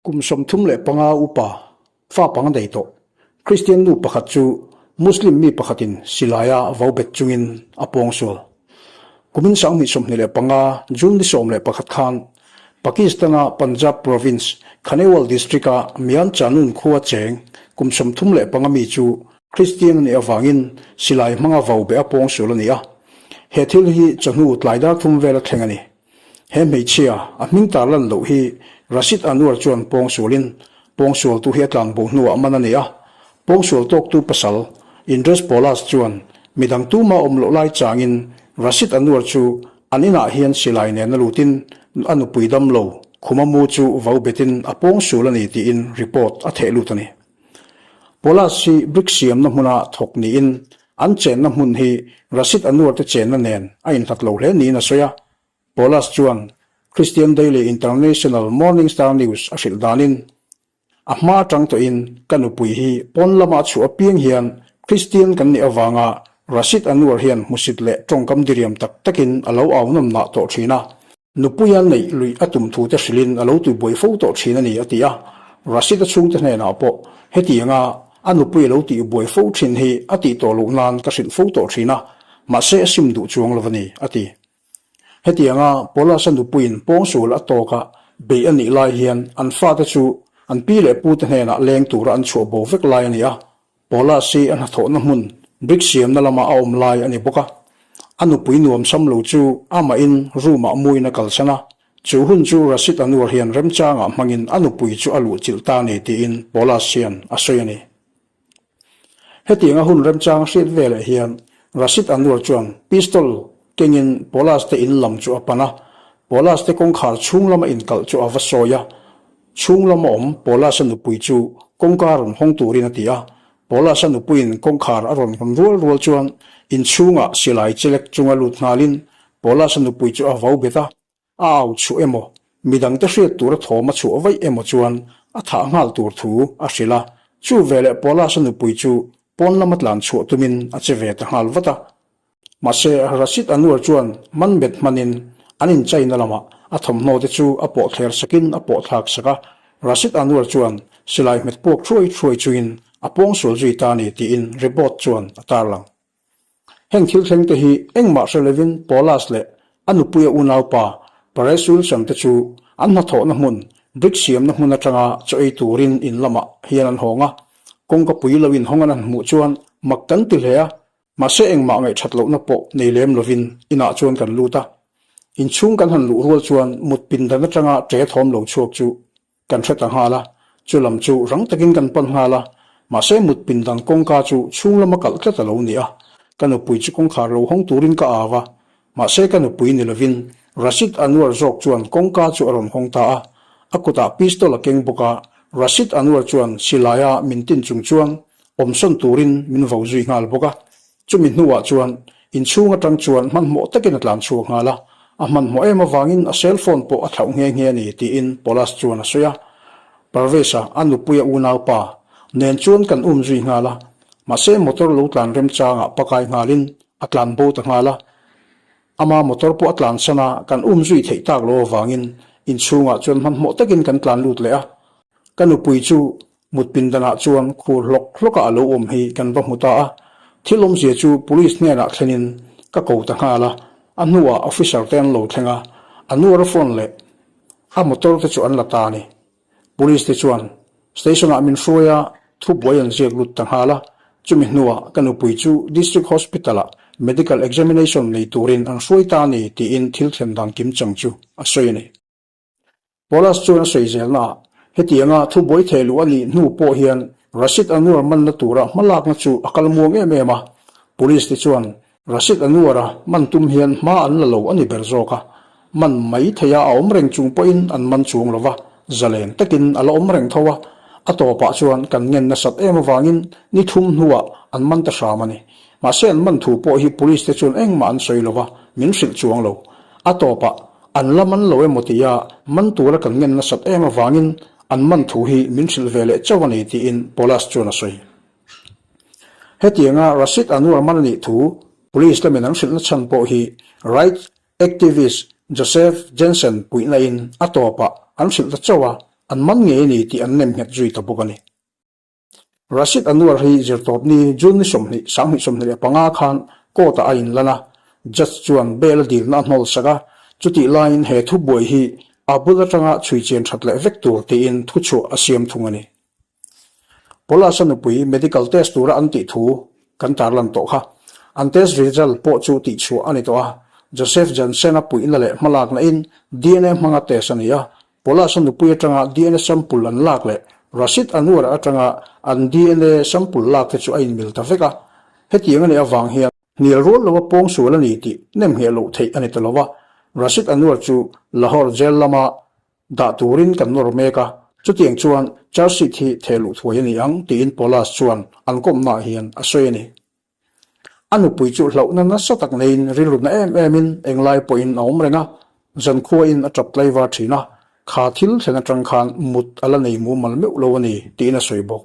Kum 35 upa, fa panga nei tawh, Kristian nu pakhat chu Muslim mi pakhatin silaia vau bet chungin a pawng sual. Kumin 2025 June ni 11 khan Pakistan-a Punjab province Khanewal district-a Mian Chanun khua cheng kum 35 mi chu Kristian a nih avangin silai hmanga vau beh a pawng sual a ni a. He thil hi chawhnu tlai dar thum vel a thleng a ni. He hmeichhia, a hming tar lan loh hi Rashid Anwar chuan pawngsualin, pawngsualtu hi a tlanbo hnuah man a ni a. Pawngsual tawktu pasal, Indres Polas chuan midang tuma awm loh lai changin Rashid Anwar chu an inah hian silai nen a lutin a nupui dam lo, khuma mu chu vau betin a pawngsual a ni tiin report a theh lut a ni. Polas hi brick siamna hmuna thawk niin an chenna hmun hi Rashid Anwar te chenna nen a inhlat lo hle niin a sawi a. Polas chuan Christian Daily International Morning Star News a hrilh danin, A hma atang tawhin ka nupui hi pawn lama a chhuah apiang hian Christian kan nih avanga Rashid Anwar hian hmusit leh tawngkam diriam tak takin a lo au nawm nah tawh thin a. Nupuia neih luih a tum thute hrilhin a lo tuibuai fo tawh thin a ni, a ti a. Rashid-a chhungte hnenah pawh hetianga a nupui a lo tihbuai fo thin hi a tih tawh loh nan ka hrilh fo tawh thin a, mahse a sim duh chuang lo a ni, a ti. Hetianga Paulus-a nupuiin pawngsual a tawka beih a nih lai hian an fate chu an pi leh pute hnenah leng tura an chhuah bo vek lai a ni a. Paulus hi a hnathawhna hmun brick siamna lama a awm lai a ni bawk a. A nupui nuam sam lo chu amahin room-ah muin a kalsan a, chu hun chu Rashid Anwar hian remchangah hmangin a nupui chu a luhchilh ta a ni tiin Paulus hian a sawi a ni. Hetianga hun remchang hriat veleh hian Rashid Anwar chuan pistol kengin Paulus te in lam chu a pan a, Paulus te kawngkhar chhung lama inkalh chu a va sawi a, Chhung lama awm Paulus-a nupui chu kawngka rawn hawng turin a ti a. Paulus-a nupuiin kawngkhar a rawn hawn rual rual chuan inchhungah silai chelek chunga lut nghalin Paulus-a nupui chu a vau bet a, a au chhuah emaw, midangte hriat tura thawm a chhuah vaih emaw chuan a thah nghal tur thu a hrilh a. Chu veleh Paulus-a nupui chu pawn lama tlan chhuah tumin a che ve ta nghal vat a. Mahse, Rashid Anwar chuan man bet hmanin an inchaina lamah a thawmhnaw te chu a pawh thler sakin a pawh thlak sak a, Rashid Anwar chuan silai hmet puak thuai thuai chungin a pawngsual zui ta a ni tiin report chuan a tarlang. Heng thil thleng te hi engmah hre lovin Paulus leh a nupuia unaupa Paresh Wilson te chu an hnathawhna hmun brick siamna hmun atanga chaw ei turin in lamah hian an hawng a, kawngka pui lo inhawng an han hmuh chuan mak kan ti hle a, Mahse engmah ngaihthat lohna pawh nei lem lovin inah chuan kan lut a. Inchhung kan han luh rual chuan mut pindan atanga ṭe thawm lo chhuak chu kan hre ta nghal a, chu lam chu rang takin kan pan nghal a. Mahse mut pindan kawngka chu chhung lama kalh tlat a lo ni a, ka nupui chu kawngkhar lo hawng turin ka au a. Mahse ka nupui ni lovin Rashid Anwar zawk chuan kawngka chu a rawn hawng ta a, a kutah pistol a keng bawk a, Rashid Anwar chuan silaia min tin chung chuan Awmsawn turin min vo zui nghal bawk a, chumi hnuah chuan inchhung atang chuan hmanhmawh takin a tlan chhuak nghal a, a hmanhmawh em avangin a cell phone pawh a thlauh nghe nghe a ni tiin Paulus chuan a sawi a. Parvez-a, a nupuia unaupa, nen chuan kan um zui nghal a, mahse motor lo tlan remchangah pakai nghalin a tlan bo ta nghal a, ama motor pawh a tlansan a, kan um zui theih tak lo avangin inchhungah chuan hmanhmawh takin kan tlan lut leh a, ka nupui chu Mut pindanah chuan khur hlawk hlawka a lo awm hi kan va hmu ta a, thil awmzia chu police hnenah thlenin ka ko ta nghal a, a hnuah officer te an lo thleng a, a nuara phone leh a motor te chu an la ta a ni. Police te chuan station ah min hruai a, thubuai an ziak lut ta nghal a, chumi hnuah ka nupui chu district hospital ah medical examination nei turin an hruai ta a ni tiin thil thlen dan kimchang chu a sawi a ni. Paulus chuan a sawi zelnaah, Hetianga thubuai theh luh a nih hnu pawh hian Rashid Anwar manna tura hmalakna chu a kal muang em em a. Police te chuan Rashid Anwar-a man tum hian hma an la lo a ni ber zawk a. Man mai theia a awm reng chung pawhin an man chuang lo va, zalen takin a la awm reng tho a. A tawpah chuan kan ngen nasat em avangin ni thum hnuah an man ta hram a ni. Mahse an man thu pawh hi police te chuan engmah an sawi lo va, min hrilh chuang lo. A tawpah An la man lo emaw tia man tura kan ngen nasat em avangin an man thu hi min hrilh ve leh chauh a ni tiin Paulus chuan a sawi. Hetianga Rashid Anwar man a nih thu Police lamin an hrilhna chhan pawh hi Right activist Joseph Jensen puihna in a tawpah an hrilh ta chauh a. An man ngei a ni tih an nem nghet zui ta bawk a ni. Rashid Anwar hi zirtawpni June ni 20, 2025 khan court-ah a inlan a, judge chuan bail a dilna a hnawl sak a, chutih laiin he thubuai hi a bul atanga chhui chian that leh vek tur tiin thuchhuah a siam thung a ni. Pawlasa nupui medical test tura an tih thu kan tarlan tawh kha. An test result pawh chu tihchhuah a ni tawh a, Joseph Jansen-a puihna leh hmalakna in dna hmanga test a ni a, Pawlasa nupui atanga dna sample an lak leh Rashid Anwar atanga an dna sample lak te chu a inmil ta vek a. Hetiang a nih avang hian hnial rual lova pawngsual a ni tih nemngheh loh theih a ni ta lo va, Rashid Anwar chu Lahore jail lama Dah turin kan nawr mek a, chutiang chuan charge sheet hi theh luh thuai a ni ang, tiin Paulus chuan an kawmnaah hian a sawi a ni. A nupui chu hlauhna nasa tak neiin rilrutna em emin englai pawhin a awm reng a, zankhuain a tap tlaivar thin a, kha thil thlen atang khan mut a la nei mumal meuh lo a ni, tiin a sawi bawk.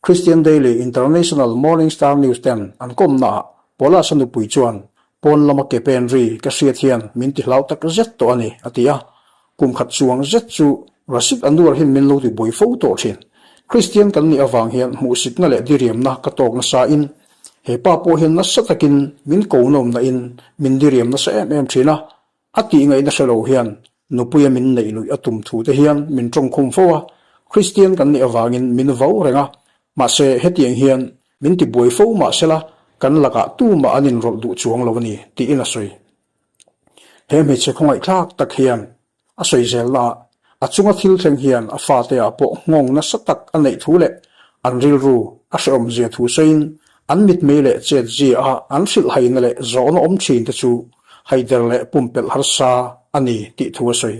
Christian Daily International Morning Star News ten an kawmnaah Paulus-a nupui chuan pawn lama ke pen ri ka hriat hian min ti hlau tak zet tawh a ni, a ti a. Kum khat chuang zet chu Rashid Anwar hian min lo ti buai fo tawh thin. Christian kan nih avang hian hmuhsitna leh diriamna ka tawk nasain he pa pawh hian nasa takin min ko nawmna in min diriam nasa em em thin a, A tih ngaihna hre lo hian nupuia min neih luih a tum thu te hian min tawngkhum fo a, Kristian kan nih avangin min vau reng a, mahse hetiang hian min ti buai fo mahsela kan lakah tumah an inrawlh duh chuang lo a ni tiin a sawi. He hmeichhe khawngaihthlak tak hian a sawi zelnaah a chunga thil thleng hian a fate ah pawh nghawng nasa tak a neih thu leh an rilru a hrehawmzia thu sawiin an mitmei leh chetzia a an hrilhhaina leh zawhna awm thin te chu haider leh pumpelh harsa a ni tih thu a sawi.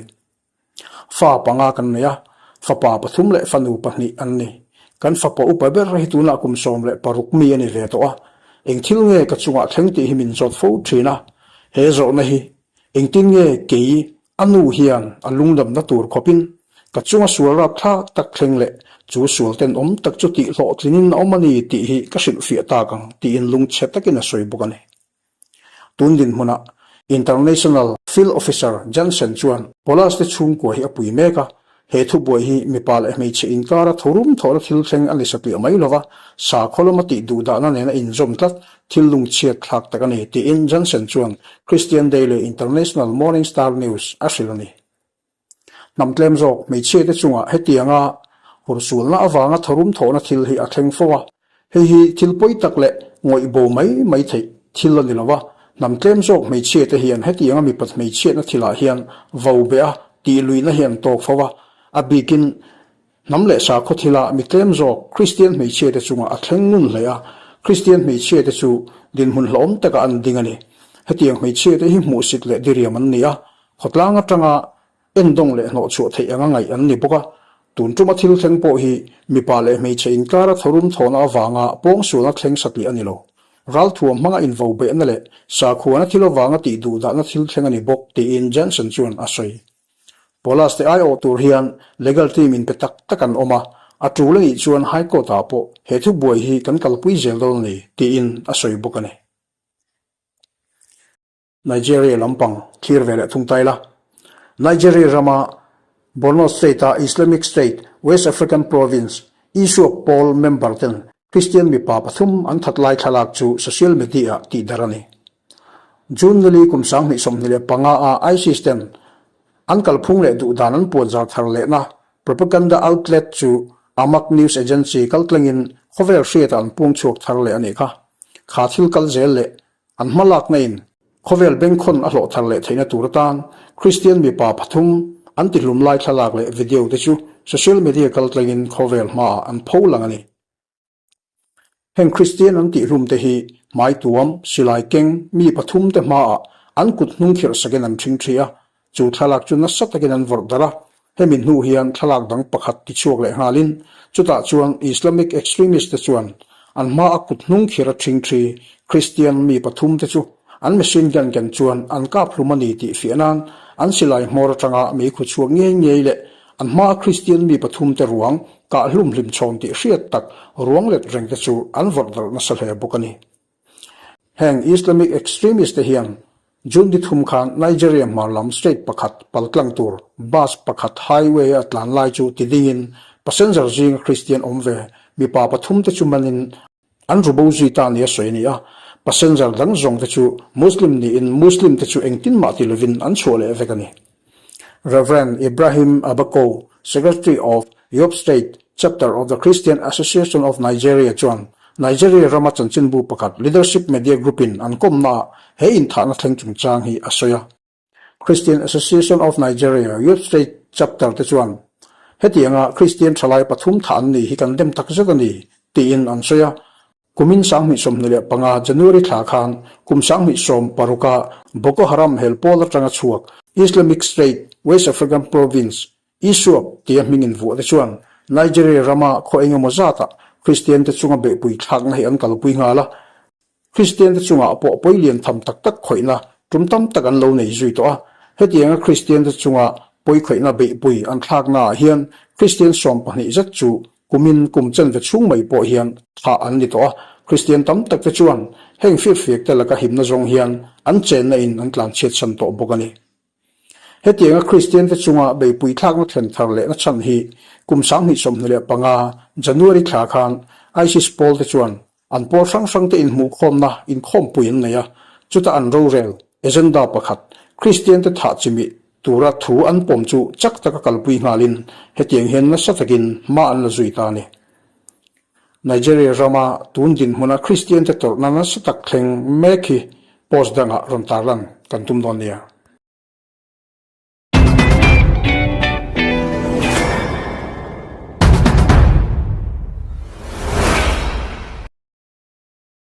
Fa panga kan nei a, fapa pathum leh fanu pahnih an ni. Kan fapa upa ber hi tunah kum 16 mi a ni ve tawh a, eng thil nge ka chungah thleng tih hi min zawt fo thin a, he zawhna hi engtin nge kei A nu hian a lungdamna tur khawpin ka chunga sual rapthlak tak thleng leh chu sual tenawm tak chu tih hlawhtlingin a awm a ni tih hi ka hrilhfiah tak ang tiin lungchhe takin a sawi bawk a ni. Tun dinhmunah International Field Officer Jansen chuan Pawlas te chhungkua hi a pui mek a, He thubuai hi mipa leh hmeichhe inkara thorum thawhna thil thleng a ni satliah mai lova, sakhaw lama tih duhdahna nena inzawm tlat thil lungchhiat thlak tak a ni, tiin Johnson chuan Christian Daily International Morning Star News a hrilh a ni. Hnam tlem zawk hmeichhiate chungah hetianga hursualna avanga thorum thawhna thil hi a thleng fo a, Hei hi thil pawi tak leh ngawih bo mai mai theih thil a ni lo a, hnam tlem zawk hmeichhiate hian hetianga mipat hmeichhiatna thilah hian vo beh a, tih luihna hi an tawk fo a, a bikin hnam leh sakhaw thila mi tlem zawk Kristian hmeichhiate chungah a thleng ngun hle a, Kristian hmeichhiate chu dinhmun hlauhawm takah an ding a ni. Hetiang hmeichhiate hi hmuhsit leh diriam an ni a, khawtlang atanga Endawng leh hnawhchhuah theih anga ngaih an ni bawk a, tun tuma thil thleng pawh hi mipa leh hmeichhe inkara tharum thawhna avanga pawngsualna thleng satliah a ni lo. Ralthuam hmanga invobehna leh sakhuana thil avanga tih duhdahna thil thleng a ni bawk, tiin Jensen chuan a sawi. Pawlas te aiawh tur hian legal team inpe tak tak an awm a, a tul a nih chuan High Court-ah pawh he thubuai hi kan kalpui zel dawn a ni, tiin a sawi bawk a ni. Nigeria lampang thlir ve leh thung ta ila. Nigeria rama Borno State-a Islamic State West African Province, ISWAP, pawl member ten Kristian mipa pathum an that lai thlalak chu social media-ah tihdarh a ni. June nili kum 2025 a ISIS ten an kalphung leh duhdan an puanzar thar lehna propaganda outlet chu Amaq News Agency kaltlengin khawvel hriatah an puangchhuak thar leh a nih kha. Kha thil kal zel leh An hmalakna in khawvel bengkhawn a hlawh thar leh theihna tur atan Kristian mipa pathum an tihlum lai thlalak leh video te chu social media kaltlangin khawvel hmaah an pho lang a ni. Heng Kristian an tihlum te hi hmaituam, silai keng, mi pathum te hmaah an kut hnung khirh sakin an ṭhing ṭhi a, Chu thlalak chu nasa takin an vawrh darh a, hemi hnu hian thlalak dang pakhat tichhuak leh nghalin chutah chuan Islamic extremist te chuan an hma a kut hnung khir a ṭhing ṭhi Christian mi pathum te chu an machine gun ken chuan an kap hlum a ni tih fiah nan an silai hmawr atanga meikhu chhuak ngei ngei leh an hma a Christian mi pathum te ruang kah hlum hlim chhawn tih hriat tak ruang let reng te chu an vawrh darh nasa hle bawk a ni. Heng Islamic extremist te hian. June ni thum khan Nigeria hmar lam state pakhat paltlang tur bus pakhat highway a tlan lai chu ti dingin passenger zinga Kristian awm ve mipa pathum te chu manin an ru bo zui ta nia sawi a ni a. Passenger dang zawng te chu Muslim niin Muslim te chu engtin mah ti lovin an chhuah leh vek a ni. Rev. Ibrahim Abako, Secretary of Yobe State Chapter of the Christian Association of Nigeria chuan Nigeria rama chanchinbu pakhat Leadership Media Group-in an kawmnaah he inthahna thleng chungchang hi a sawi a. Christian Association of Nigeria, Yobe State Chapter te chuan hetianga Kristian thalai pathum thah an ni hi kan dem takzet a ni, tiin an sawi a. Kumin 2025 January thla khan kum 2016 a Boko Haram hel pawl atanga chhuak Islamic State West African Province, ISWAP, tia hming invuah te chuan Nigeria rama khaw engemaw zatah Kristian te chunga beihpui thlakna hi an kalpui nghal a. Kristian te chungah pawh pawi lian tham tak tak khawihna tum tam tak an lo nei zui tawh a. Hetianga Kristian te chunga pawi khawihna beihpui an thlaknaah hian Kristian 12 zet chu Kumin kum chen ve chhung mai pawh hian thah an ni tawh a, Kristian tam tak te chuan heng firfiak te laka himna zawng hian an chenna in an tlanchhiat san tawh bawk a ni. Hetianga Kristian te chunga beipui thlakna thlen thar lehna chhan hi kum 2025 January thla khan ISIS pawl te chuan An pawl hrang hrangte inhmuhkhawmna inkhawmpui an nei a, chuta an rorel, agenda, pakhat, Kristiante thah chimih tura thu an pawm chu chak taka kalpui nghalin hetiang hian nasa takin hma an la zui ta a ni. Nigeria rama tun dinhmuna Kristiante tawrhna nasa tak thleng mek hi post dangah rawn tarlan kan tum dawn nia.